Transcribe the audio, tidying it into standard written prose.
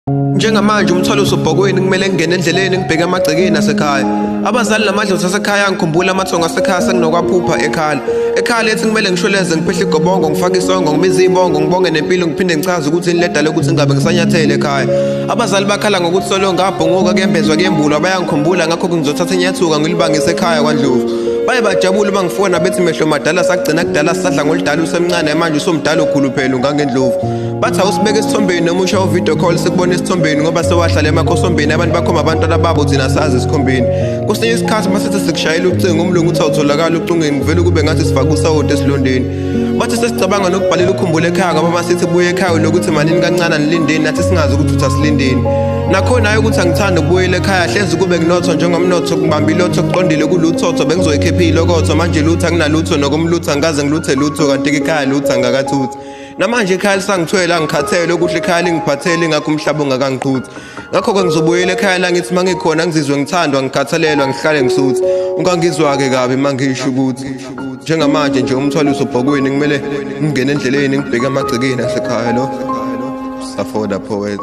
Njengamanje umthwalo usubhokweni, kumele ngingene endleleni ngibheke emagcekeni asekhaya. Abazali namadlozi asekhaya ngikhumbula amathongo asekhaya senginokwaphupha ekhala. Ekhaya lethi kumele ngishweleze, ngiphehle igobongo, ngifake isongo, ngibize ibongo, ngibonge nempilo, ngiphinde ngichaze ukuthi yini ledala ukuthi ngingabe ngisanyathele ekhaya. Abazali bakhala ngokuthi solo ngabhunguka, kuyembezwa, kuyembulwa, bayangikhumbula, ngakho ngizothatha inyathuka ngilibangise ekhaya kwaNdlovu. Baye bajabule bangifona bethi mehlo madala sagcina kudala sisadla ngoludala usemncane, manje usumdala ukhuluphele ungangendlovu. Bathi awusibeke esithombeni noma ushaye u-video call sikubone esithombeni ngoba sewahlala emakhosombeni, abantu bakhomba abantwana babo thina sazi esikhombeni. Kwesinye isikhathi masithi sikushayela ucingo umlungu uthi awutholakali ucingweni, kuvele kube ngathi sifake usawoti esilondeni. Bathi sesicabanga nokubhalela ukhumbule ekhaya ngoba masithi buye ekhaya nokuthi manini kancane anilindeni, nathi singazi ukuthi uthi asilindeni. Nakhona hayi ukuthi angithandi ukubuyela ekhaya, hlezi kube kunotho njengomnotho, ngibamba ilotho kuqondile kuluthotho, bengizoyikhipha ilokotho manje lutho anginalutho nokumlutha ngikaze ngiluthe lutho, kanti ekhaya lutho angikakathuthi. Namanje ekhaya lisangithwele, angikhathele okuhle ekhaya lingiphathele, ngakho umhlaba ungakangiqhuthi. Ngakho-ke ngizobuyela ekhaya la ngithi mangikhona ngizizwe ngithandwa, ngikhathalelwa, ngihlale ngisuthi. Ungangizwa-ke kabi mangisho ukuthi njengamanje nje umthwalo usubhokweni, kumele ngingene endleleni ngibheke emagcekeni asekhaya lo. Safoda Poet.